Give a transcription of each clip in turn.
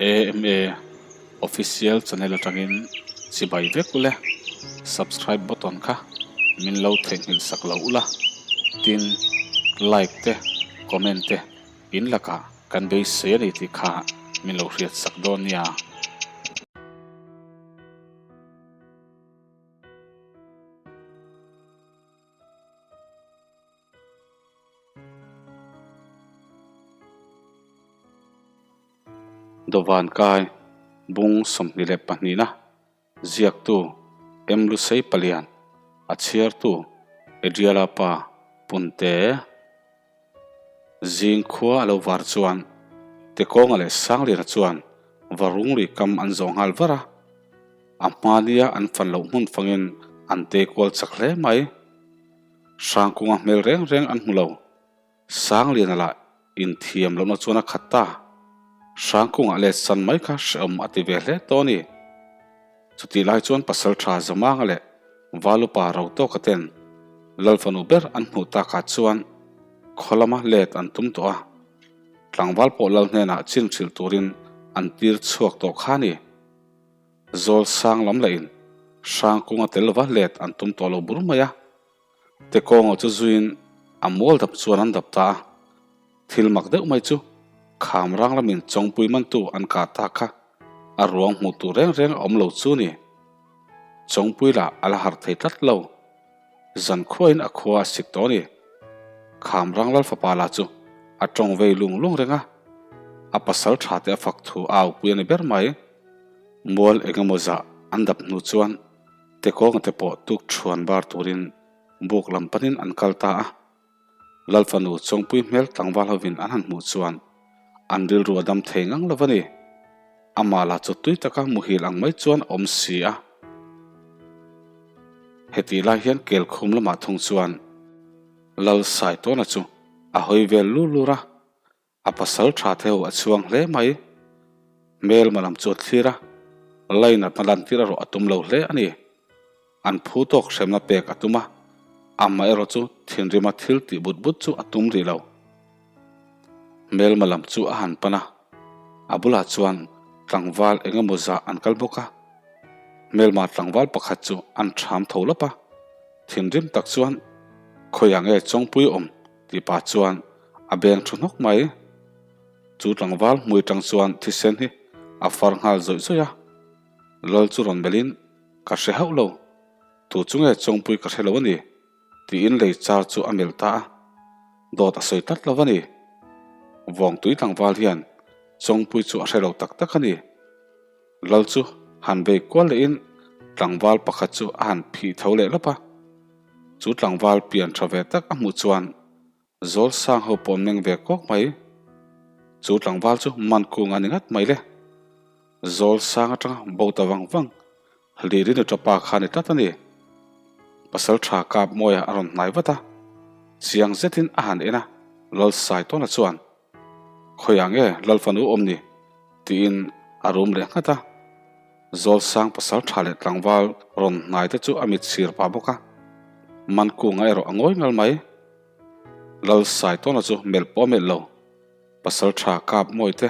AMA Official channel atangin chibai vek ule subscribe button kha min lo theihnghilh sak lo ula tin like te comment te in lakah kan beisei a ni tih kha min lo hriat sak dawn nia. Dawvan kai bung 22 na ziaktu M Lusei Palian a chhiartu Adriala pa Punte zing khua a lo var chuan Tekawnga leh Sangliana chuan Varung lui kam an zawh nghal var a, a hmania an fan loh hmun fangin an te kual chak hle mai. Hrangkunga hmel reng reng an hmu lo. Sangliana lah inthiam lohna chuan a khat ta. Hrangkungah let san mai kha hrehawm a ti ve hle tawh a ni. Chutih lai chuan Pasaltha Zamanga leh Valupa Rotawka ten Lalfanu ber an hmuh takah chuan khaw lama let an tum tawh a. Tlangval pawh Lal hnenah chin hrilh turin an tir chhuak tawh kha a ni. Zawl sang lam lahin Hrangkunga tel lova let an tum tawh lo bur mai a. Tekawnga chu zuiin a mual dap chuan an dap ta a. Thil mak deuh mai chu kham rang lamin chawngpui mantu an kah ta kha a ruang hmuh tur reng reng a awm lo chu ni. Chawngpui lah a la harh thei tlat lo. Zan khuain a khua a sik tawh a ni. Kham rang lal fapa lah chu a tawng vei lung lung reng a. A pasal tha te a fak thu a aupui a ni ber mai. Mual eng emaw zah an dap hnu chuan Tekawnga te pawh tuk thuan bar turin buk lam panin an kal ta a. Lalfanu Chawngpui hmel tlangval hovin an han hmuh chuan an rilru a dam thei ngang lo a ni. Amah lah chu tui taka muhil ang mai chuan a awm si a. Hetih lai hian Kelkhum lamah thung chuan Lal Saitawna chu a hawi vel lur lur a. A pasal tha theu a chhuang hle mai. Hmelma lam chu a thlir a, lainatna lantir erawh a tum lo hle a ni. An phu tawk hremna pek a tum a, amaherawh chu thinrima thil tih but but chu a tum rih lo. Hmelma lam chu a han pan a, a bulah chuan tlangval eng emaw zah an kal bawk a. Hmelma tlangval pakhat chu an ṭham tho lawp a, thinrim tak chuan, Khawiah nge Chawngpui awm? Tih pah chuan a beng thu hnawk mai. Chu tlangval hmui tang chuan thisen hi a far nghal zawih zawih a. Lal chu rawn melhin, Ka hre hauh lo. Tu chu nge Chawngpui ka hre lo a ni? tiin lei char chu a melh ta a. Dawt a sawi tlat lo a ni. Vawngtui tlangval hian Chawngpui chu a hre lo tak tak a ni. Lal chu han vei kual lehin tlangval pakhat chu a han phih tho leh lawp a. Chu tlangval pian tha ve tak a hmuh chuan zawl sang ho pawh an meng ve kawk mai. Chu tlangval chu man kung a ni ngat mai le. Zawl sang atanga bo ta vang vang hlir in a tapa kha a ni tlat a ni. Pasal tha kap mawia a rawn hnai vat a, chiang zetin a han en a, Lal Saitawna chuan, Khawiah nge Lal fanu awm ni? tiin a rum leh nghat a. Zawlsang pasal tha leh tlangval rawn hnai te chu a mit chhir pah bawk a. Mankunga erawh a ngawi ngal mai. Lal Saitawna chu melh pawh a melh lo. Pasal tha kap mawi te,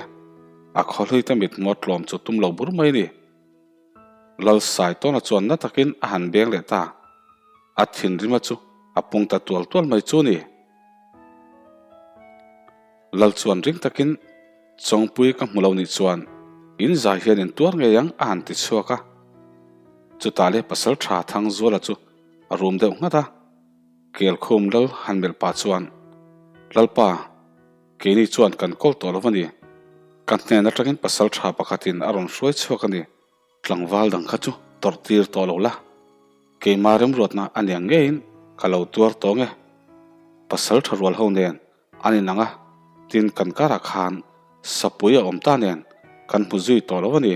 a khawhlui te mit hmuh a tlawm chu tum lo bur mai ni. Lal Saitawna chuan na takin a han beng leh ta. A thinrima chu a pung ta tual tual mai chu ni. Lal chuan ring takin, Chawngpui ka hmu lo nih chuan in zai hian in tuar ngei ang a han ti chhuak a. Chutah leh pasal tha Thangzuala chu a rum deuh nghat a. Kelkhum lal han melh pah chuan, Lalpa, keini chuan kan kawl tawh lo a ni. Ka hnen atangin pasal tha pakhatin a rawn hruai chhuak a ni. Tlangval dang kha chu tawrh tir tawh lo la, keimah remruatna a niang ngeiin ka lo tuar tawng e. Pasal tha rual ho nen an inang a, tin kan karah khan sapui a awm ta nen kan hmu zui tawh lo a ni.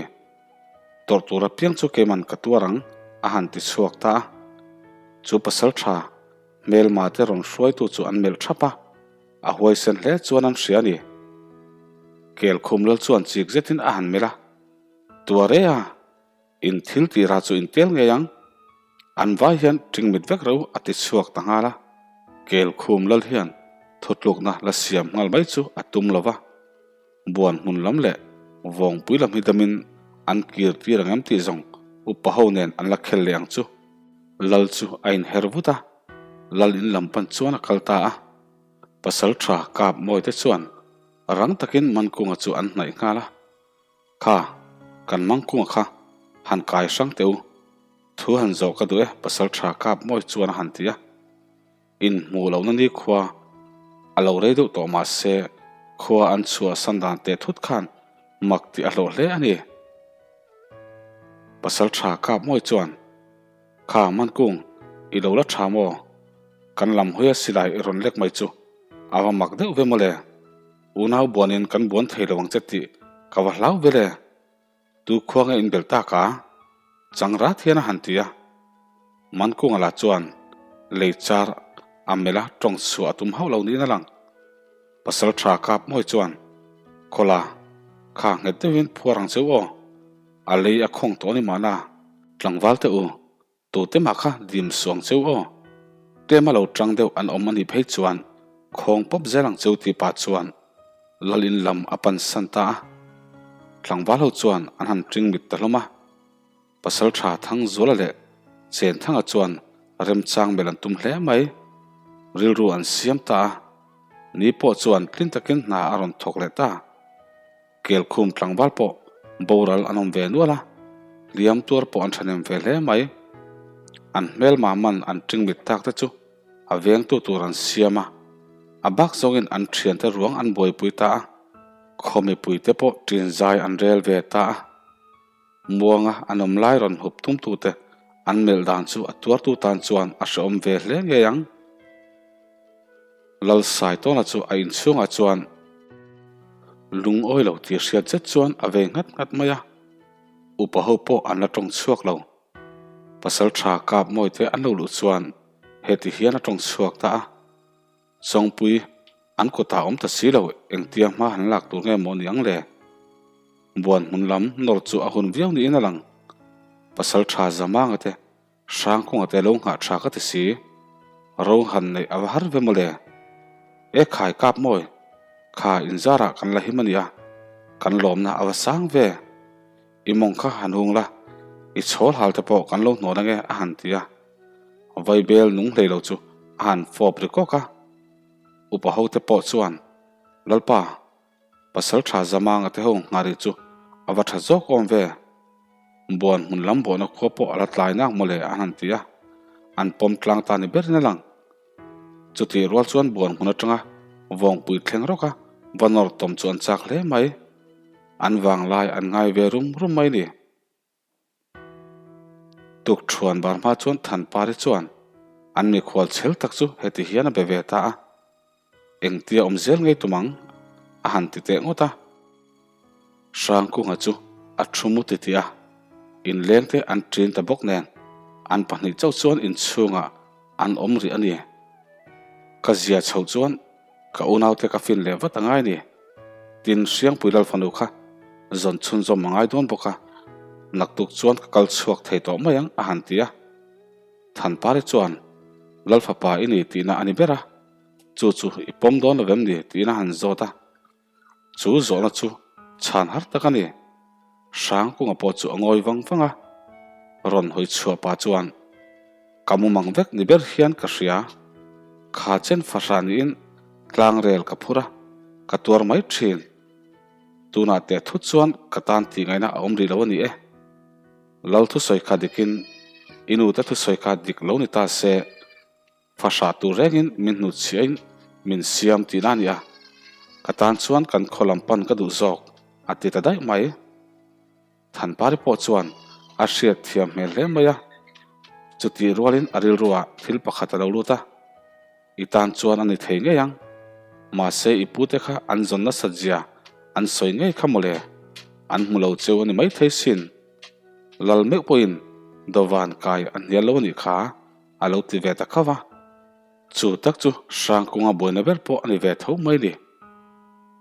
Tawrh tur apiang chu keiman ka tuar ang a han ti chhuak ta a. Chu pasal tha hmelma te rawn hruaitu chu an melh thap a, a huaisen hle chuan an hria a ni. Kelkhum lal chuan chik zetin a han melh a. Tuare a, in thil tira chu in tel ngei ang. An vai hian ṭingmit vek reuh a ti chhuak ta nghal a. Kel khum lal hian thutlukna la siam nghal mai chu a tum lo va. Buan hmun lam leh Vawngpui lam hi damin an kir tir ang em tih zawng upa ho nen an la khel leh ang chu. Lal chu a inher vut a, Lal in lam pan chuan a kal ta a. Pasal tha kap mawi te chuan rang takin Mankunga chu an hnaih nghal a. Kha, kan Mangkunga kha han kai hrang teh u, thu han zawh ka duh e pasal tha kap mawi chuan a han ti a. Inhmuh lohna ni khua a lo rei deuh tawh mah se khua an chhuah san dan teh thut khan mak tih a hlawh hle a ni. Pasal tha kap mawi chuan, Kha Mankung, i lo la tha maw? Kan lam hawia silai i rawn lek mai chu a va mak deuh ve mawle. Unau buanin kan buan thei lo ang che tih ka va hlau ve le. Tu khua nge in bel tak a? Chang rat hian a han ti a. Mankunga lah chuan lei char a melh a tawng chhuah a tum hauh lo niin a lang. Pasal tha kap mawi chuan, Khawla, kha nghet deuhin phuar ang cheu aw. A lei a khawng tawh a ni mahna. Tlangval teh u, Tute mah kha dim suang cheu aw. Tlema lo tang deuh an awm a nih phei chuan khawng pawp zel ang cheu tih pah chuan Lal in lam a pan san ta a. Tlangval ho chuan an han ṭing mit ta hlawm a. Pasal ṭha Thangzuala leh Chenthanga chuan remchang melh an tum hle mai. Rilru an siam ta a. Ni pawh chuan tlin takin hna a rawn thawk leh ta. Kelkhum tlangval pawh boral an awm ve nual a, hliam tuar pawh an thahnem ve hle mai. An hmelma man an ṭing mit tak te chu a vengtu tur an siam a, a bak zawngin an ṭhiante ruang an buaipui ta a, khaw mipuite pawh ṭin zai an rel ve ta a. Muanga an awm lai rawn hup tumtute an melh dan chu a tuartu tan chuan a hrehawm ve hle ngei ang. Lalsaitawna chu a inchhungah chuan lungawi lo tih hriat zet chuan a vei nghat nghat mai a, upa ho pawh an la tawng chhuak lo. Pasal tha kap mawi te an lo luh chuan heti hian a tawng chhuak ta a, Chawngpui an kutah awm ta si lo engtia hma han lak tur nge maw ni ang le? Buan hmun lam nawr chu a hun viau niin a lang. Pasal tha Zamanga te Hrangkunga te lo nghah tha ka ti si. Ro han neih a va har ve mawle. E khai kap mawi, kha inzarah kan la him a nia, kan lawmna a va sang ve. I mawng kha han hung la, i chhawl hal te pawh kan lo hnawn ange a han ti a. Vaibel nung hlei lo chu a han fawp ri kawk a. Upa ho te pawh chuan, Lalpa, Pasal tha Zamanga te ho nghari chu a va tha zawk awm ve. Buan hmun lam bawhna khua pawh a la tlai nak mawle an han ti a, an pawm tlang ta ni berin a lang. Chutih rual chuan buan hmun atanga vawngpui thleng rawk a va nawr tawm chu an chak hle mai. An vanglai an ngai ve rum rum mai ni. Tukṭhuan bar hma chuan Thanpari chuan an mikhual chhel tak chu heti hian a be ve ta a, Engtia awm zel ngei tum ang? a han ti teh ngawt a. Hrangkunga chu a thu mu ti tih a, inleng te an ṭin ta bawk nen an pahnih chauh chuan inchhungah an awm rih a ni. Ka zia chhoh chuan Ka unaute ka fin leh vat a ngai ni. Tin, Hriangpui Lalfanu kha zawn chhunzawm a ngai dawn bawk a, naktuk chuan ka kal chhuak thei tawh mai ang a han ti a. Thanpari chuan, Lalfapa i ni tihna a ni ber a, chu chu i pawm dawn lo vem ni? tiin a han zawt a. Chu zawhna chu chhan har tak a ni. Hrangkunga pawh chu a ngawi vang vang a, rawn hawi chhuah pah chuan, Ka mumang vek ni ber hian ka hria. Kha chen fahra niin tlangrel ka phur a, ka tuar mai thin. Tunah teh thut chuan ka tan tih ngaihna a awm rih lo a ni e. Lal thusawi kha dikin i nute thusawi kha dik lo ni ta se, Fahrah tur rengin min hnutchhiahin min siam tihna a ni a, ka tan chuan kan khaw lam pan ka duh zawk a ti ta daih mai. Thanpari pawh chuan a hriat thiam hmel hle mai a, chutih rualin a rilruah thil pakhat a lo lut a, I tan chuan a ni thei ngei ang, mahse i pute kha an zawn nasat zia an sawi ngei kha mawle, an hmu lo cheu a ni maithei sin. Lal meuh pawhin dawvan kai a hnial lo a nih kha. A lo ti ve ta khauh a, chu tak chu Hrangkunga buaina ber pawh a ni ve tho mai ni.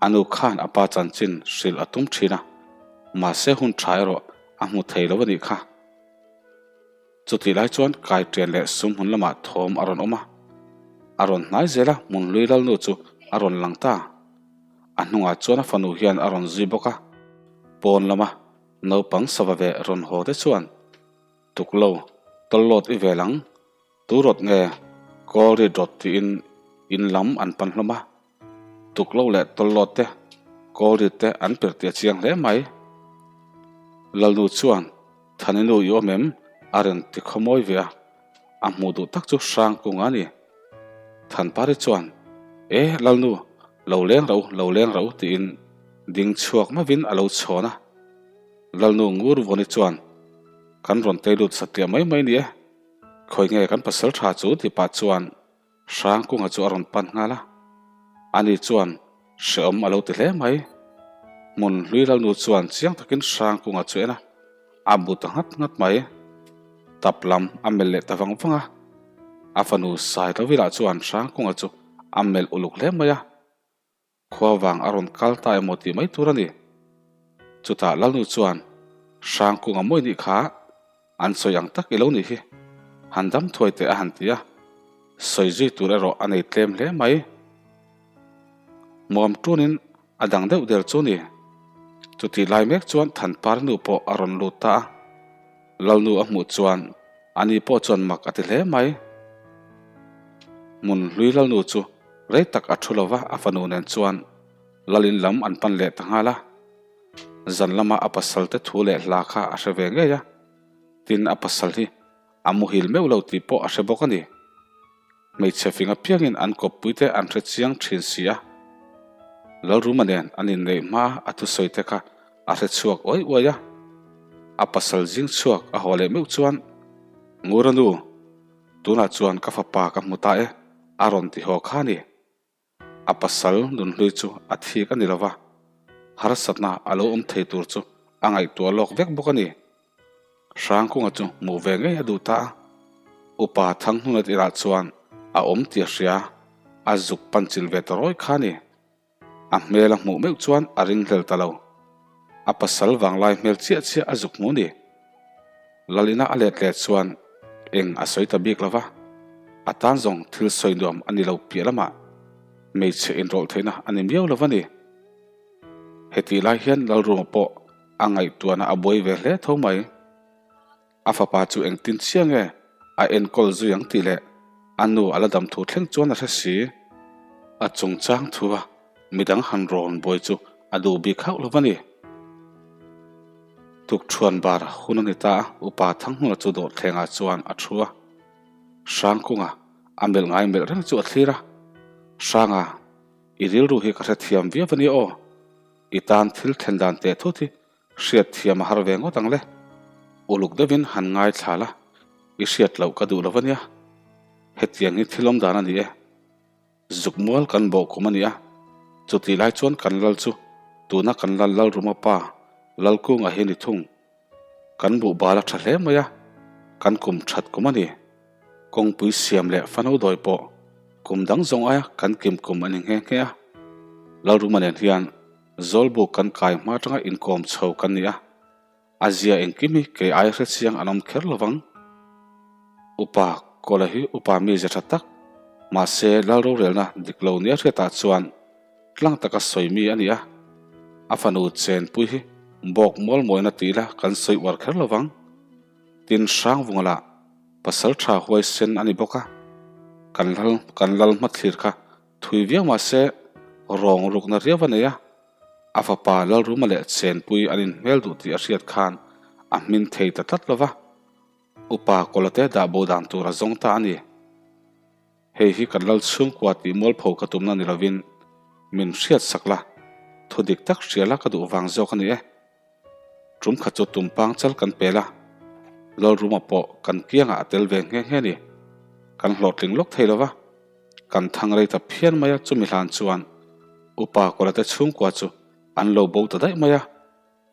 A nu khan a pa chanchin hrilh a tum thin a, mahse hun tha erawh a hmu thei lo a nih kha. Chutih lai chuan Kaiṭian leh Sumhmun lamah thawm a rawn awm a, a rawn hnai zel a, Hmunhlui Lalnu chu a rawn lang ta. A hnungah chuan a fanu hian a rawn zui bawk a. Pawn lama naupang sava ve rawn haw te chuan Tuklo, tawllawt i vel ang, tu rawt nge kawl rit rawt tiin in lam an pan hlawm a. Tuklo leh tawllawt te, kawl rit te an per tih a chiang hle mai. Lalnu chuan Thaninu i awm em? a rawn ti khawmawi ve a, a hmuh duh tak chu Hrangkunga a ni. Thanpari chuan, E, Lalnu, lo leng rauh, lo leng rauh tiin ding chhuak mavin a lo chhawn a. Lalnu ngur vuani chuan, Kan rawn tei lut satliah mai mai ni e, khawi nge kan pasal tha chu ti pah chuan Hrangkunga chu a rawn pan nghal a. Ani chuan hrehawm a lo ti hle mai. Hmun hlui Lalnu chuan chiang takin Hrangkunga chu en a, a bu ta nghat nghat mai. Tap lam a melh leh ta vang vang a. A fanu Saitlovilah chuan Hrangkunga chu a melh uluk hle mai a. Khua vang a rawn kal ta emaw tih mai tur a ni. Chutah Lalnu chuan, Hrangkunga mawi nih kha an sawi ang tak i lo nih hi, han dam thuai teh a han ti a, sawi zui tur erawh a nei tlem hle mai. Muam tunin a dang deuh der chu ni. Chutih lai mek chuan Thanpar nu pawh a rawn lut ta a. Lalnu a hmuh chuan ani pawh chuan mak a ti hle mai. Hmun hlui Lalnu chu rei tak a thu lo va, a fanu nen chuan Lalin lam an pan leh ta nghal a. Zan lama a pasal te thu leh hla kha a hre ve ngei a, tin a pasal hi a muhil meuh lo tih pawh a hre bawk a ni. Hmeichhe fing apiangin an kawppuite an hre chiang thin si a. Lalruma nen an inneih hma a thusawi te kha a hre chhuak uai uai a. A pasal zing chhuak a haw leh meuh chuan, Ngura nu, tunah chuan ka fapa ka hmu ta e, a rawn ti haw kha a ni. A pasal nunhlui chu a thik a ni lo va, harsatna a lo awm thei tur chu a ngaihtuah lawk vek bawk a ni. Hrangkunga chu hmuh ve ngei a duh ta a, upa Thanghnunat inah chuan a awm tih a hria, a zuk pan chilh ve ta rawi kha a ni. A hmel a hmuh meuh chuan a ringhlel ta lo. A pasal vanglai hmel chiah chiah a zuk hmu ni. Lalina a let leh chuan eng a sawi ta bik lo va, a tan zawng thil sawi nuam a ni lo piah lamah hmeichhe inrawlh theihna a ni miau lo va ni. Hetih lai hian Lalruma pawh a ngaihtuahna a buai ve hle tho mai. A fapa chu engtin chiah nge a enkawl zui ang tih leh a nu a la dam thu thleng chuan a hre si. A chungchang thu a midang han rawn buai chu a duh bik hauh lo va ni. Tukṭhuan bar hun a ni ta a, Upa Thanghmuna chu dawhthlengah chuan a thu a. Hrangkunga a melh ngai melh reng chu a thlir a, Hranga, i rilru hi ka hrethiam viau a nia aw. I tan thil thlen dan teh thut hi Hriat thiam a har ve ngawt ang le. Uluk deuhin han ngaithla la, i hriat loh ka duh lo a nia. Hetiang hi thil awm dan a ni e. Zuk mual kan bawh kum a ni a, chutih lai chuan kan lal chu tuna kan lal Lalruma pa Lalkunga hi a ni thung. Kan buhbal a tha hle mai a, kan kum that kum a ni. Kawngpui siam leh fano dawi pawh kum dang zawng aia kan kim kum a ni nghe nghe a. Lalruma nen hian Zawlbuk kan kai hma atanga inkawm chho kan ni a, a zia engkim hi kei aia hre chiang an awm kher lo vang. Upa Kawla hi upa mize tha tak, mahse lal rorelna dik lo nia hriatah chuan tlang taka sawi mi a ni a, a fanu chenpui hi bawk mual mawina tih ila kan sawi uar kher lo vang. Tin Hrangvunga lah pasal tha huaisen a ni bawk a, kan lal kan lal hmathlir kha Thui viau mah se, rawng rukna riau a nei a, a fapa Lalruma leh Chenpui an inhmel duh tih a hriat khan a hmin thei ta tlat lo va, upa Kawlate dah bo dan tur a zawng ta a ni. Hei hi kan lal chhungkua tih mualpho ka tumna ni lovin min hriat sak la, thu dik tak hria la ka duh vang zawk a ni e. Tum khat chu tumpang chal kan pel a, Lalruma pawh kan kiangah a tel ve nghe nghe ni. Kan hlawhtling lawk thei lo va, kan thang rei ta phian mai a, chumi hlan chuan Upa Kawlate chhungkua chu an lo bo ta daih mai a,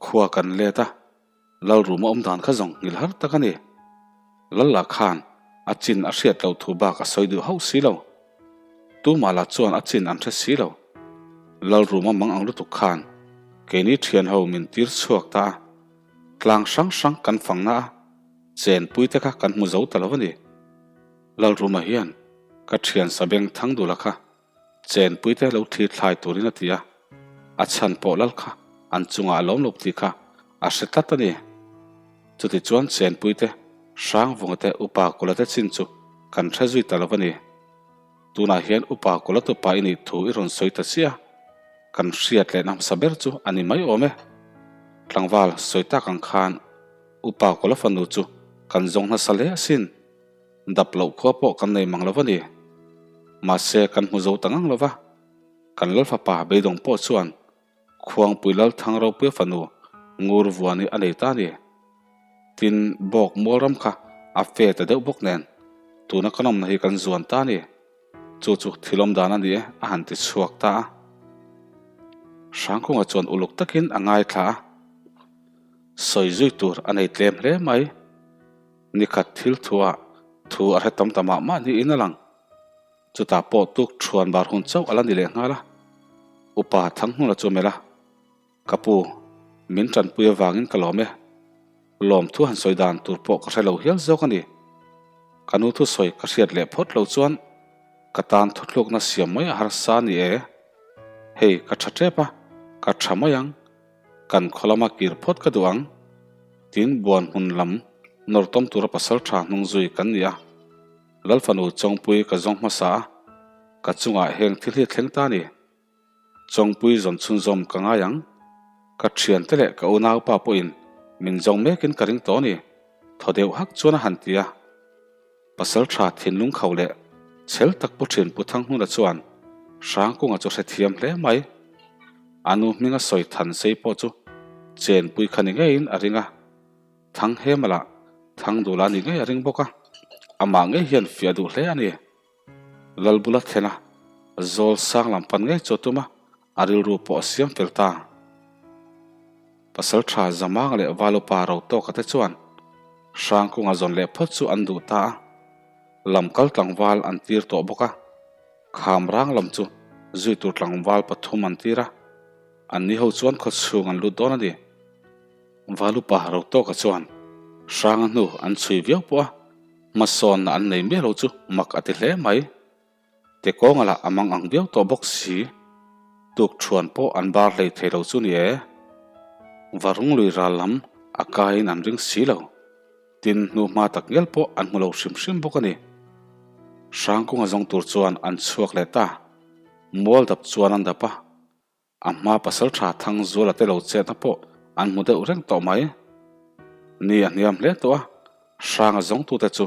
khua kan let a, Lalruma awm dan kha zawng nghilh har tak a ni. Lalla khan a chin a hriat loh thu bak a sawi duh hauh si lo. Tumah lah chuan a chin an hre si lo. Lalruma mang ang lutuk khan keini thian ho min tir chhuak ta a, tlang hrang hrang kan fang na a, chenpui te kha kan hmu zo ta lo a ni. Lalruma hian ka thian Sabeng Thangdula kha chenpui te lo thlir thlai turin a ti a, a chhan pawh lal kha an chungah a lawm lo tih kha. A hre tlat a ni. Chutichuan chenpuite, Hrangvunga te Upa Kula te chin chu kan hre zui ta lo a ni. Tunah hian Upa Kula tupa i nih thu i rawn sawi ta chiah a, kan hriat leh hmasa ber chu a ni mai awm e. Tlangval sawi tak ang khan Upa Kula fanu chu kan zawng hnasa hle asin. Dap loh khua pawh kan nei mang lo a ni. Mahse kan hmu zo ta ngang lo va, kan Lalfapa beidawng pawh chuan Khuangpui Lalthang Ropuia fanu Ngur Vuani a nei ta a ni. Tin, bawk mual ram kha a fe ta deuh bawk nen, tuna kan awmna hi kan zuan ta a ni. Chu chu thil awm dan a ni e, a han ti chhuak ta a. Hrangkunga chuan uluk takin a ngaithla a. Sawi zui tur a nei tlem hle mai. Nikhat thil thuah thu a hre tam ta mah mah niin a lang. Chutah pawh tuk thuan bar hun chauh a la ni leh nghal a. Upa Thanghmuna chu a melh a, Ka pu, min tanpui avangin ka lawm e. Lawmthu han sawi dan tur pawh ka hre lo hial zawk a ni. Ka nu thusawi ka hriat leh phawt lo chuan ka tan thuthlukna siam mai a harsa a ni e. Hei ka tha tep a, ka tha mai ang. Kan khaw lama kir phawt ka duh ang. Tin buan hmun lam nawr tawm tura pasal tha hnung zui kan ni a. Lalfanu Chawngpui ka zawng hmasa a, ka chungah heng thil hi a thleng ta a ni. Chawngpui zawn chhunzawm ka ngai ang. Ka thiante leh ka unaupa pawhin min zawng mekin ka ring tawh a ni, thaw deuh hak chuan a han ti a. Pasaltha thinlung kho leh chhel tak pu thin Pu Thanghmuna chuan Hrangkunga chu hrethiam hle mai. A nu hminga sawi than sei pawh chu chenpui kha ni ngeiin a ring a. Thang Hema lah Thang Dula ni ngei a ring bawk a, amah ngei hian fiah duh hle a ni. Lalbula thlen a, zawl sang lam pan ngei chu a tum a, a rilru pawh a siam fel ta. Pasaltha Zamanga leh Valupa Rotawka te chuan Hrangkunga zawn leh phawt chu an duh ta a, lam kal tlangval an tir tawh bawk a, kham rang lam chu zui tur tlangval pathum an tir a, anni ho chuan khawchhung an lut dawn a ni. Valupa Rotawka chuan Hranga hnu an chhui viau pawh a, hmasawnna an nei miah lo chu mak a ti hle mai. Tekawnga lah a mang ang viau tawh bawk si. Tukthuan pawh an bar hlei thei lo chu ni e. Varung lui ral lam a kaiin an ring si lo. Tin, hnu hma tak ngial pawh an hmu lo hrim hrim bawk a ni. Hrangkunga zawng tur chuan an chhuak leh ta. Mual dap chuan an dap a. A hma pasal tha thang zuala te lo chetna pawh an hmu deuh reng tawh mai. Ni a hniam hle tawh a, hranga zawngtute chu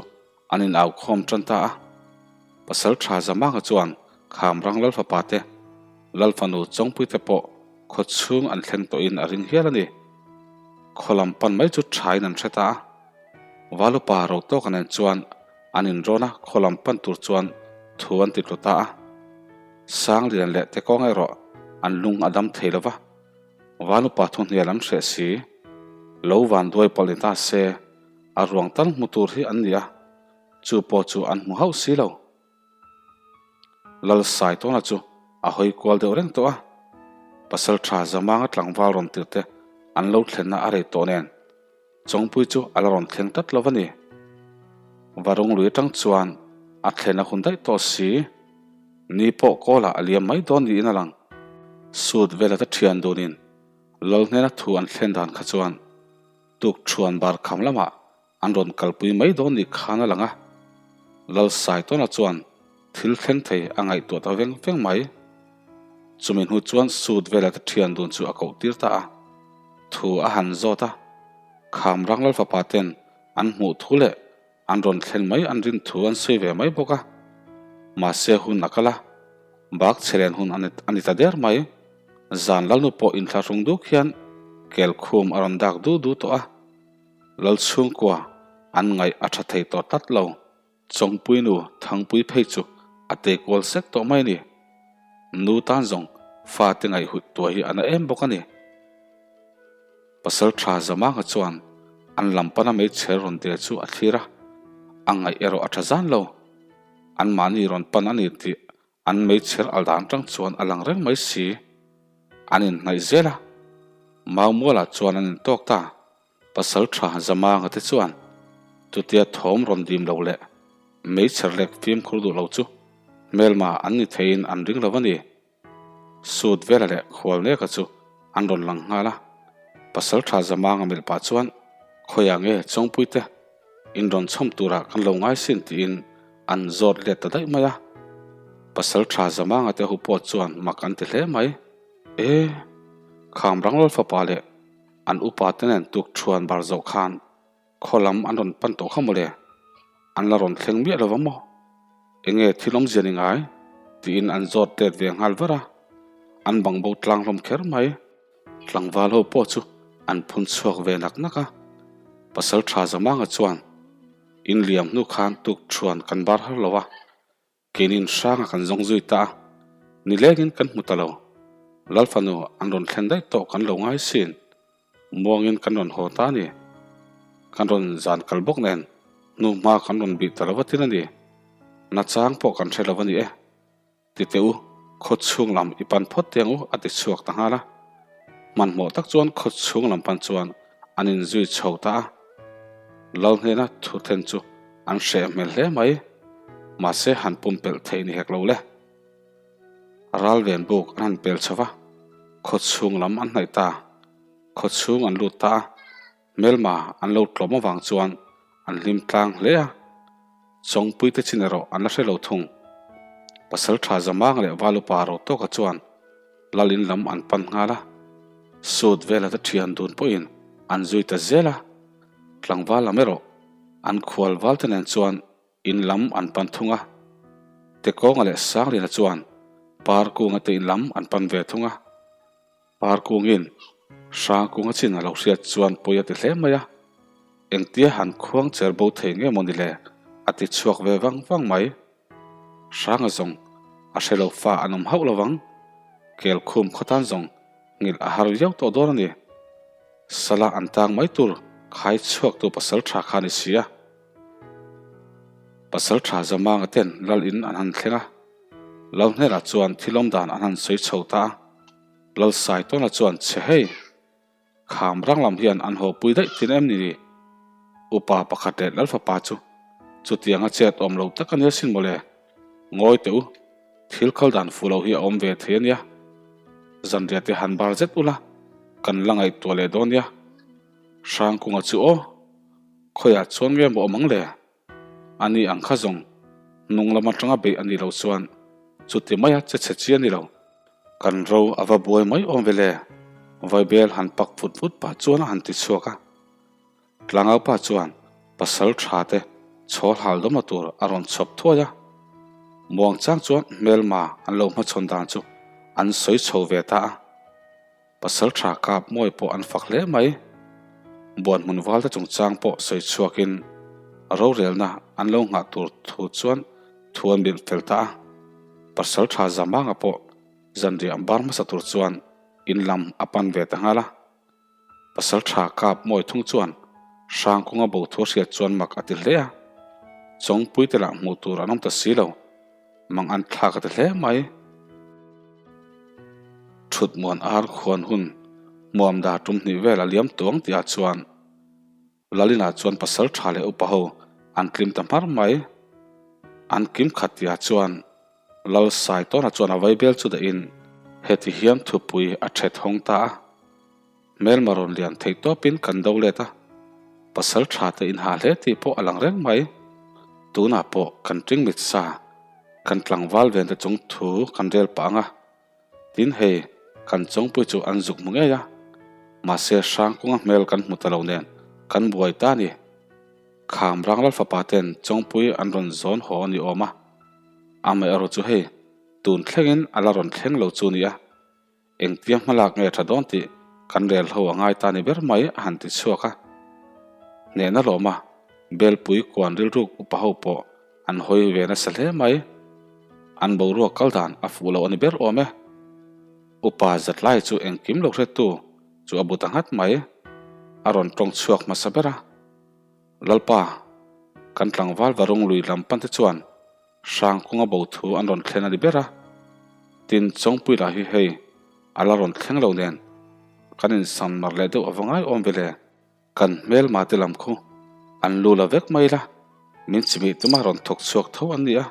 an inau khawm tan ta a. Pasal tha Zamanga chuan Khamrang Lalfapa te, Lalfanu Chawngpui te pawh khaw chhung an thleng tawhin a ring hial a ni. Khaw lam pan mai chu thain an hre ta a. Valupa Rotawka nen chuan an inrawn a, khaw lam pan tur chuan thu an ti tlu ta a. Sanglian leh Tekawng erawh an lung a dam thei lo va, Vanupa thu hnial an hreh si. Lo van duai palh ni ta se, a ruang tal hmu tur hi an ni a, chu pawh chu an hmu hauh si lo. Lal Saitawna chu a hawi kual deuh reng tawh a, Pasaltha Zamanga tlangval rawn tirte an lo thlenna a rei tawh nen, Chawngpui chu a la rawn thleng tlat lo a ni. Varung lui atang chuan a thlen a hun daih tawh si. Ni pawh kawlah a liam mai dawn niin a lang. Sut vela te thian dunin Lal hnena thu an thlen dan kha chuan tuk thuan bar kham lamah an rawn kalpui mai dawn ni khan a lang a. Lal Saitawna chuan thil thleng thei a ngaihtuah ta veng veng mai. Chumi hnu chuan sut vela te thian dun chu a koh tir ta a. Thu a han zawt a, Khamrang Lal fapa ten an hmuh thu leh an rawn thlen mai an rin thu an sawi ve mai bawk a. Mahse hun a kal a, bak chhe len hun a ni ta der mai. Zan Lalnu pawh inthlahrung duk hian kelkhum a rawn dak du du tawh a, Lal chhungkua an ngaih a tha thei tawh tlat lo. Chawngpuinu Thangpui phei chu a tei kual sek tawh mai a ni. Nu tan zawng fate ngaihhuih tuai hi a na em bawk a ni. Pasal tha Zamanga chuan an lam pana meichher rawn de chu a thlir a, a ngaih erawh a tha zan lo. Anmahni rawn pan a ni tih an meichher al dan tang chuan a lang reng mai si. An inhnaih zel a, Maumualah chuan an intawk ta. Pasal tha Zamanga te chuan chutia thawm rawn dim lo leh meichher lek fimkhur duh lo chu hmelma an ni theiin an ring lo a ni. Sut Vela leh Khualneka chu an rawn lang nghal a. Pasalṭha Zamanga melh pah chuan, Khawiah nge Chawngpuite in rawn chhawm turah kan lo ngai sin tiin an zawt let ta daih mai a. Pasalṭha Zamanga te hu pawh chuan mak an ti hle mai. E! Khamrang Lal fapa leh an upa te nen tuk ṭhuan bar zawh khan Khaw lam an rawn pan tawh kha mawle, an la rawn thleng miah lo va maw? Enge thil awmzia ni ngai? tiin an zawt let ve nghal var a, an bang bo tlang hlawm kher mai. Tlangval ho pawh chu an phun chhuak ve nak nak a, Pasal tha Zamanga chuan in liam hnu khan tuk thuan kan bar har lo a, Keinin hranga kan zawng zui ta a, nilengin kan hmu ta lo. Lal fanu an rawn thlen daih tawh kan lo ngai sin. Muangin kan rawn haw ta a ni. Kan rawn zan kal bawk nen hnu hma kan rawn bih ta lo vatin a ni. Nachang pawh kan hre lo a ni e. Ti teh u, khaw chhung lam i pan phawt teh ang u a ti chhuak ta nghal a. Hmanhmawh tak chuan khaw chhung lam pan chuan an inzui chho ta a. Lal hnena thu thlen chu an hreh hmel hle mai. Mahse han pumpelh theih ni hek lo le. Ral ven buk an han pel chho va, khaw chhung lam an hnaih ta. Khaw chhung an lut ta a, hmelma an lo tlawm avang chuan an hlim tlang hle a. Chawngpuite chin erawh an la hre lo thung. Pasaltha Zamang leh Valupa Rotawka chuan Lal in lam an pan nghal a, Sut vela te thian dun pawhin an zui ta zel a, tlangval lam erawh an khual val te nen chuan in lam an pan thung a, Tekawnga leh Sangliana chuan Parkunga te in lam an pan ve thung a, Parkungin Hrangkunga chin a lo hriat chuan pawi a ti hle mai a, engtia han khuang cher bo thei nge maw ni le a ti chhuak ve vang vang mai. Hranga zawng a hre lo fa an awm hauh lo vang. Kelkhum khawtan zawng nghilh a har viau tawh dawn a ni. Sala an tang mai tur khai chhuaktu pasal tha kha a ni si a. Pasal tha Zamanga ten lal in an han thleng a. Lal hnenah chuan thil awm dan an han sawi chho ta a. Lal Saitawna chuan che hei! Kham rang lam hian an haw pui daih thin em ni? Upa pakhat leh Lal fapa chu chutianga chet awm lo tak a nia sin mawle. Ngawi teh u, thil kal dan fuh lo hi a awm ve thei a nia. Zanriah te han bar zet ula, kan la ngaihtuah leh dawn nia. Hrangkunga chu aw, khawiah chuan nge maw awm ang le? A ni ang kha zawng, hnung lam atanga beih a nih loh chuan chuti maia che chhe chi a ni lo. Kan ro a va buai mai awm ve le, Vaibel han pak vut vut pah chuan a han ti chhuak a. Tlangaupa chuan pasal tha te chhawl hal dawmna tur a rawn chhawp thuai a. Muangchang chuan hmelma an lo hmachhawn dan chu an sawi chho ve ta a. Pasal tha kap mawi pawh an fak hle mai. Buan hmun valte chungchang pawh sawi chhuakin rorelna an lo nghah tur thu chuan thu an bilh fel ta a. Pasal tha Zamanga pawh zanriah bar hmasa tur chuan in lam a pan ve ta nghal a. Pasal tha kap mawi thung chuan Hrangkunga bo thu a hriat chuan mak a ti hle a. Chawngpuite lah hmuh tur an awm ta si lo. Mang an thlak a ti hle mai. Thut muan ar khuan hun hmuam dar tum hnih vel a liam tuang tih ah chuan Lalina chuan pasal tha leh upa ho an tlim ta hmar mai. An kim khat tih ah chuan Lal Saitawna chuan a vaibel chu dah in heti hian thupui a thet hawng ta a. Hmelma rawn lian theih tawpin kan do let a, pasal tha te inha hle tih pawh a lang reng mai. Tunah pawh kan ṭing mit sa, kan tlangval ven te chung thu kan rel pah ang a, tin hei kan chawngpui chu an zuk hmu ngei a, mahse Hrangkunga hmel kan hmu ta lo nen kan buai ta a ni. Kham Rangral fapa ten chawngpui an rawn zawn haw a ni awm a, amaherawhchu chu hei tun thlengin a la rawn thleng lo chu nia. Engtia hmalak nge tha dawn tih kan rel ho a ngai ta ni ber mai a han ti chhuak a. Hnehna lawma Belpui kuan rilruk upa ho pawh an hawi ve nasa hle mai. An boruak kal dan a fuh lo a ni ber awm e. Upa Zatlai chu engkim lo hretu chu a bu ta nghat mai. A rawn tawng chhuak hmasa ber a. Lalpa, kan tlangval varung lui lam pan te chuan Hrangkunga bo thu an rawn thlen a ni ber a, tin Chawngpui lah hi hei a la rawn thleng lo nen kan insan mar leh deuh ava ngai awm ve le. Kan hmelma te lam khu an lu la vek mai la, min chimih tuma rawn thawk chhuak tho an ni a,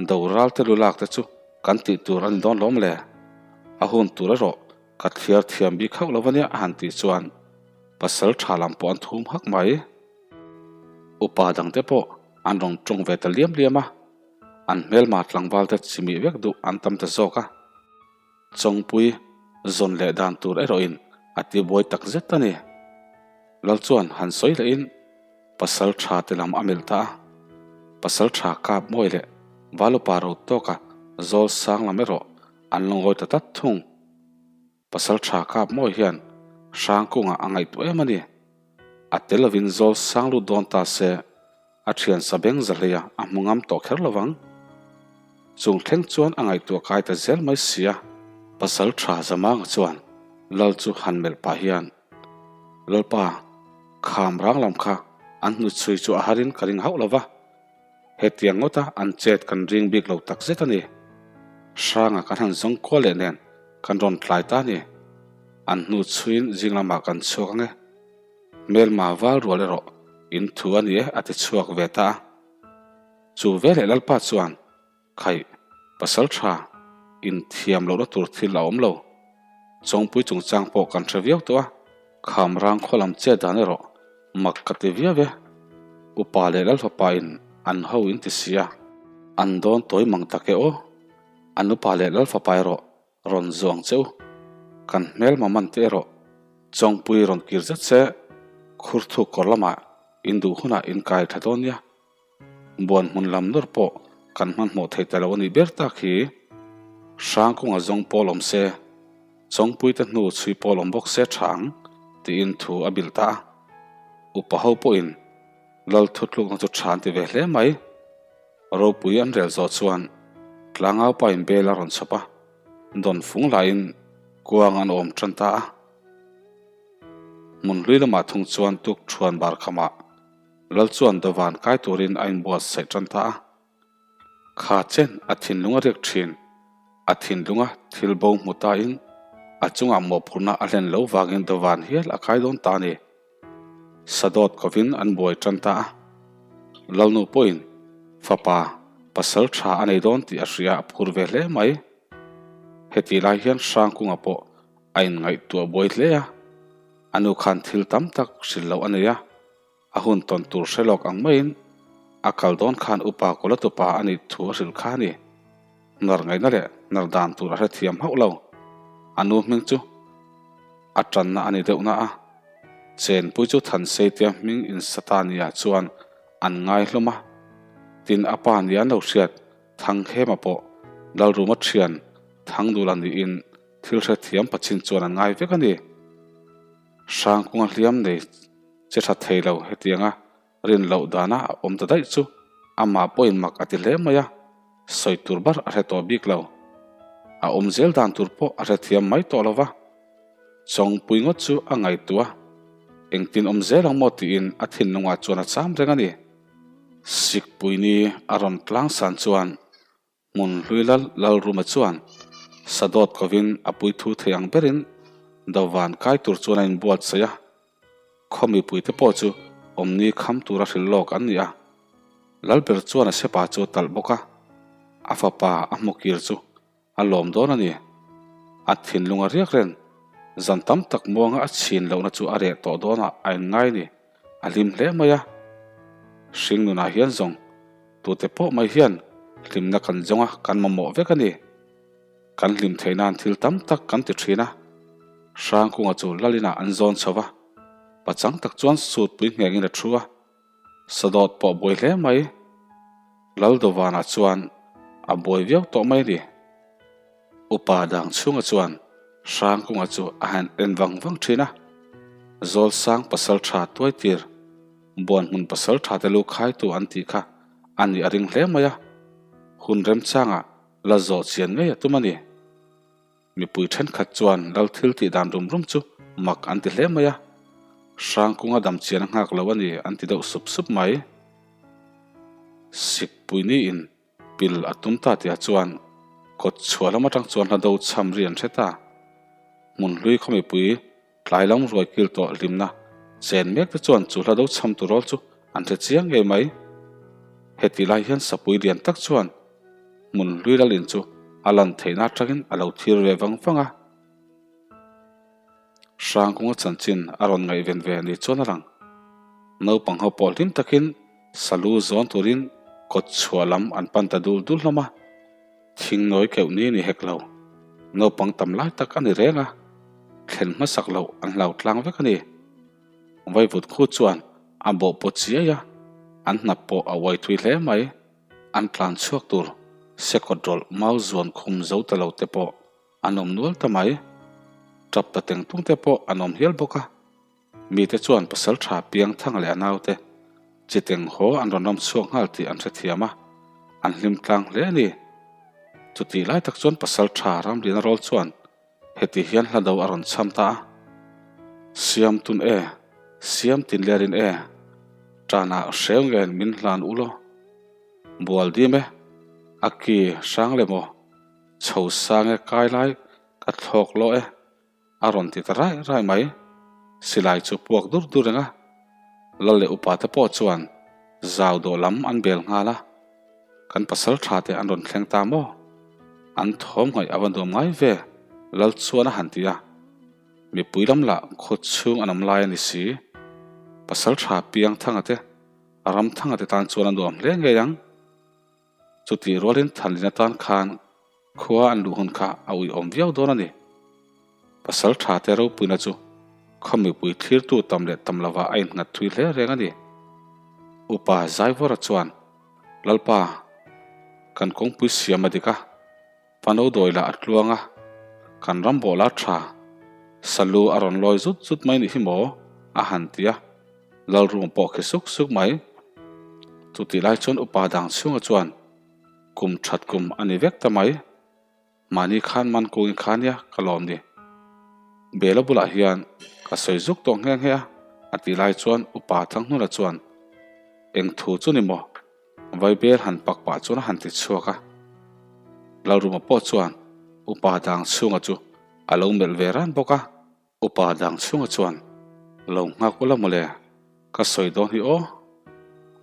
do ral te lu lak te chu kan tih tur a ni dawn lawm le, a hun tur erawh. Ka thliar thiam bik hauh lo ania a han tih chuan pasal tha lam pawh an thum hak mai. Upa dangte pawh an rawn tawng ve ta liam liam a, an hmelma tlangval te chimih vek duh an tam ta zawk a. Chawngpui zawn leh dan tur erawhin a tibuai tak zet a ni. Lal chuan han sawi lehin pasal tha te lam a melh ta a, pasal tha kap mawi leh valupa ro tawka zawl sang lam erawh an la ngawi ta tlat thung. Pasal tha kap mawi hian Hrangkungah a ngaihtuah em a ni. A tel lovin zawl sang lut dawn ta se, a thian sa beng za hleia a hmu ngam tawh kher lovang. Chung thleng chuan a ngaihtuah kai ta zel mai si a. Pasal tha Zamanga chuan Lal chu han melh pah hian, Lalpa, kham rang lam kha an hnuchhui chu a harin ka ring hauh lova. Hetiang ngawta an chet kan ring bik lo tak zet a ni. Hranga kan han zawng kual leh nen kan rawn tlai ta a ni. An hnu chhuiin zing lamah kan chhuak ang e. Hmelma val rual erawh in thu a ni e a ti chhuak ve ta a. Chu veleh Lalpa chuan Khaih, pasal tha, inthiam lohna tur thil a awm lo. Chawngpui chungchang pawh kan hre viau tawh a, kham rang khaw lam chet dan erawh mak ka ti viau e. Upa leh Lalfapa in an ho in ti si a, an dawn tawi mang tak e aw. An upa leh Lalfapa erawh rawn zuang che u. Kan hmelma man te erawh Chawngpui rawn kir zet se, khurthuk kawr lamah in duh hunah in kai tha dawn nia. Buan hmun lam nawr pawh kan hmanhmawh thei ta lo a nih ber tak hi. Hrangkunga zawng pawl awm se, Chawngpuite hnu chhui pawl awm bawk se tha ang, tiin thu a bilh ta a. Upa ho pawhin Lal thutlukna chu tha an ti ve hle mai. Ropui an rel zawh chuan Tlangau pain bel a rawn chhawp a, dawn fung laiin kuang an awm tan ta a. Hmun hlui lamah thung chuan tuk thuan bar khamah Lal chuan dawvan kai turin a inbuatsaih tan ta a. Kha chen a thinlung a riak thin. A thinlunga thil bo hmu tain a chungah mawhphurhna a hlen lo vangin dawvan hial a kai dawn ta a ni. Sadawt kovin an buai tan ta a. Lalnu pawhin fapa pasal tha a nei dawn tih a hria a phur ve hle mai. Hetih lai hian Hrangkunga pawh a inngaihtuah buai hle a. A nu khan thil tam tak hrilh loh a nei a, a hun tawn tur hre lawk ang maiin a kal dawn khan upa kawla tupa a nih thu a hrilh kha a ni. Hnar ngaihna leh hnar dan tur a hrethiam hauh lo. A nu hming chu a tanna a ni deuh na a, chenpui chu Thanseitia hming insa ta nia chuan an ngai hlawm a, tin a pa nia an lo hriat Thanghema pawh Lalruma thian Thangdula niin Thil hrethiam pachin chuan an ngai vek a ni. Hrangkunga hliam nei che tha thei lo hetianga rin loh dana a awm ta daih chu amah pawhin mak a ti hle mai a, sawi tur bar a hre tawh bik lo. A awm zel dan tur pawh a hrethiam mai tawh lo va, Chawngpui ngawt chu a ngaihtuah a, engtin awm zel ang maw tiin a thinlungah chuan a cham reng a ni. Sikpui ni a rawn tlangsan chuan Hmun hlui lal Lalruma chuan sadawt kovin a puithu thei ang berin Dovan kai tur chuan a inbuatsaih a, khaw mipuite pawh chu awmni kham tura hrilh lawk an ni a. Lalber chuan a sepa chu a talh bawk a, a fapa a hmu kir chu a lawm dawn a ni. A thinlung a riak reng, zan tam tak muanga a chhin lohna chu a reh tawh dawnah a inngai a ni. A hlim hle mai a, hringnunah hian zawng tute pawh mai hian hlimna kan zawng a, kan mamawh vek a ni. Kan hlim theih nan thil tam tak kan ti thin a, Hrangkunga chu Lalinah an zawn chho va, pachang tak chuan sutpui nghengin a thu a, Sadawt pawh buai hle mai. Laldovanah chuan a buai viau tawh mai a ni. Upa dang chhunga chuan Hrangkunga chu a han en vang vang thin a, Zawlsang pasal tha tuaitir, Buanhmun pasal tha te lu khaitu an tih kha a nih a ring hle mai a, hun remchangah la zawh chian ngei a tum a ni. Mipui thenkhat chuan lal thil tih dan rum rum chu mak an ti hle mai a, Hrangkunga dam chian a nghak lo a ni an ti deuh sup sup mai. Sikpui niin Pil a tum ta tihah chuan kawt chhuah lam atang chuan hla do chham ri an hre ta. Hmun hlui khaw mipui tlai lam ruai kil tawh hlimna chen mek te chuan chu hla do chham tu rawl chu an hre chiang ngei mai. Heti lai hian sapui lian tak chuan hmun hlui lalin chu a lan theihna atangin a lo thir ve vang vang a. Hrangkunga chanchin a rawn ngaihven ve ni chuan a lang. Naupang ho pawh hlim takin salu zawn turin kawt chhuah lam an pan ta dul dul hlawm a. Thing nawi keuh ni ni hek lo. Naupang tam lai tak a ni reng a, thlen hmasak loh an hlau tlang vek a ni. Vaivut khu chuan a bawh pawt chiai a, an hnap pawh a uai thui hle mai. An tlan chhuak tur sekawt rawlh mau zuan khum zo ta lo te pawh an awm nual ta mai. Tap ta teng tung te pawh an awm hial bawk a. Mite chuan pasal tha piang thang leh a naute chi teng haw an rawn ram chhuak nghal tih an hrethiam a, an hlim tlang hle a ni. Chutih lai tak chuan pasal tha Ramliana rawl chuan heti hian hla do a rawn chham ta a, Siam tun e, siam tin lerin e, tanah hreu ngen min hlan u law. Bual dim e, a ki hrang le maw, chho sang e kai lai ka thlawk law e. A rawn ti ta rai rai mai. Silai chu puak dur dur reng a. Lal leh upa te pawh chuan zau dawh lam an bel nghal a. Kan pasal tha te an rawn thleng ta maw? An thawm ngaih a va nuam ngai ve, Lal chuan a han ti a. Mipui lam lah khaw chhung an awm lai a ni si. Pasal tha piang thanga te, ram thanga te tan chuan a nuam hle ngei ang. Chutih rualin Thanlin atan khan khua an luh hun kha a uiawm viau dawn a ni. Pasal tha te ropuina chu khaw mipui thlirtu tam leh tam lovah a innghat thui hle reng a ni. Upa Zaivawra chuan, Lalpa, kan kawngpui siam a dik a. Fano dawi lah a tluang a, kan ram bawh lah tha, salu a rawn lawi zut zut mai nih hi maw? a han ti a, Lalrum pawh khi suk suk mai. Chutih lai chuan upa dang chhunga chuan kum that kum a ni vek ta mai, mahni khan man kungin kha nia ka lawm ni. Bela bulah hian ka sawi zuk tawh nghe nghe a, a tih lai chuan upa Thanghnuna chuan eng thu chu ni maw? Vaibel han pak pah chuan a han ti chhuak a. Lalruma pawh chuan upa dang chhunga chu a lo melh ve ran bawk a. Upa dang chhunga chuan, Lo nghak ula mawle, ka sawi dawn hi aw.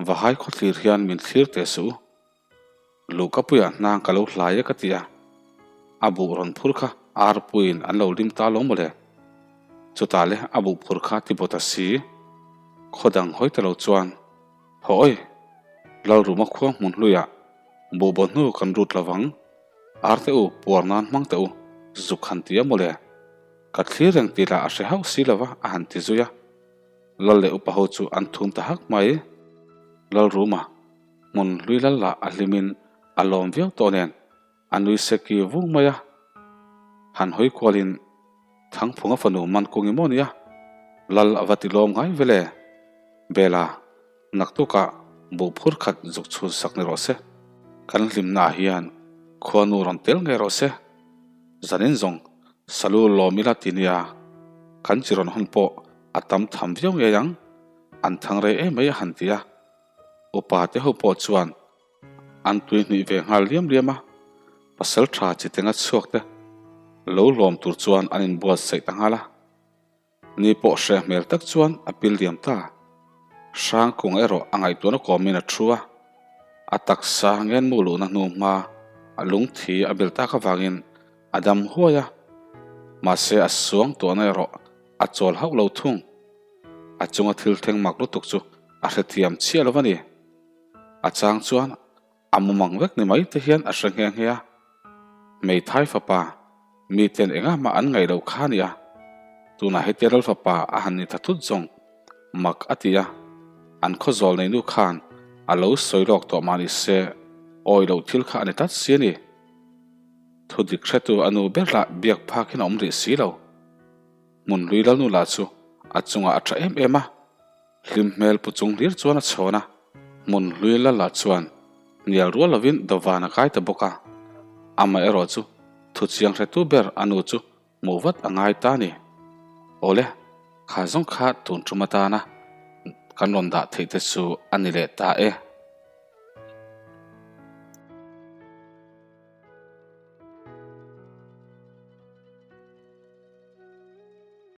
Vahai khawthlir hian min thlir teh suh u. Luhkapuiah hnang ka lo hlai e ka ti a. A buh rawn phur kha arpuiin an lo lim ta lo mawle. Chutah le a buh phur kha ti bawt a si. Khaw dang hawi ta lo chuan. Hawi! Lalruma khua hmun hluiah buhbaw hnu kan rut lo vang. Arte u, puar nan hmang teh u, zuk han ti a mawle. Ka thlir reng tih lah a hre hauh si lova a han ti zui a. Lal leh upa ho chu an thum ta hak mai. Lalruma hmun hlui lal lah a hlimin a lawm viau tawh nen a nui seki vung mai a. Han hawi kualin Thangphunga fanu man kung i maw nia? Lal a va ti lawm ngai ve le. Bela, naktukah buh phur khat zuk chhun sak ni rawh se. Kan hlimnaah hian khuanu rawn tel ngei rawh se. Zanin zawng salu lawm ila ti nia, kan chi rawn hawn pawh a tam tham viau ngei ang, an thang rei em mai a han ti a. Upa te ho pawh chuan An tui hnih ve nghal liam liam a, pasal tha chi tenga chhuak te lo lawm tur chuan an inbuatsaih ta nghal a. Ni pawh hreh hmel tak chuan a pil liam ta. Hrangkung erawh a ngaihtuahna kawmin a thu a, a taksa ngenmu luhna hnu hma a lungthi a bel tak avangin a dam huai a, mahse a suang tuahna erawh a chawl hauh lo thung. A chunga thil thleng mak lutuk chu a hrethiam chiah lo a ni. A chang chuan a mumang vek ni mai te hian a hre nghe nghe a. Hmeithai fapa, miten engah mah an ngaih loh kha a ni a. Tunah hetia Lal fapa a han ni ta thut zawng mak a ti a. An khawzawl neinu khan a lo sawi lawk tawh mah ni se awi loh thil kha a ni tlat si a ni. Thu dik hretu a nu ber lah biak phak hian a awm rih si lo. Hmunhlui Lalnu lah chu a chungah a tha em em a. Hlim hmel pu chung hlir chuan a chhawn a, hmun hlui lala chuan hnial rual lovin dawvan a kai ta bawk a. Amaherawh chu thuchiang hretu ber a nu chu hmuh vat a ngai ta a ni. Awle, kha zawng kha tun tum atana kan rawn dah theih te chu a ni leh ta e.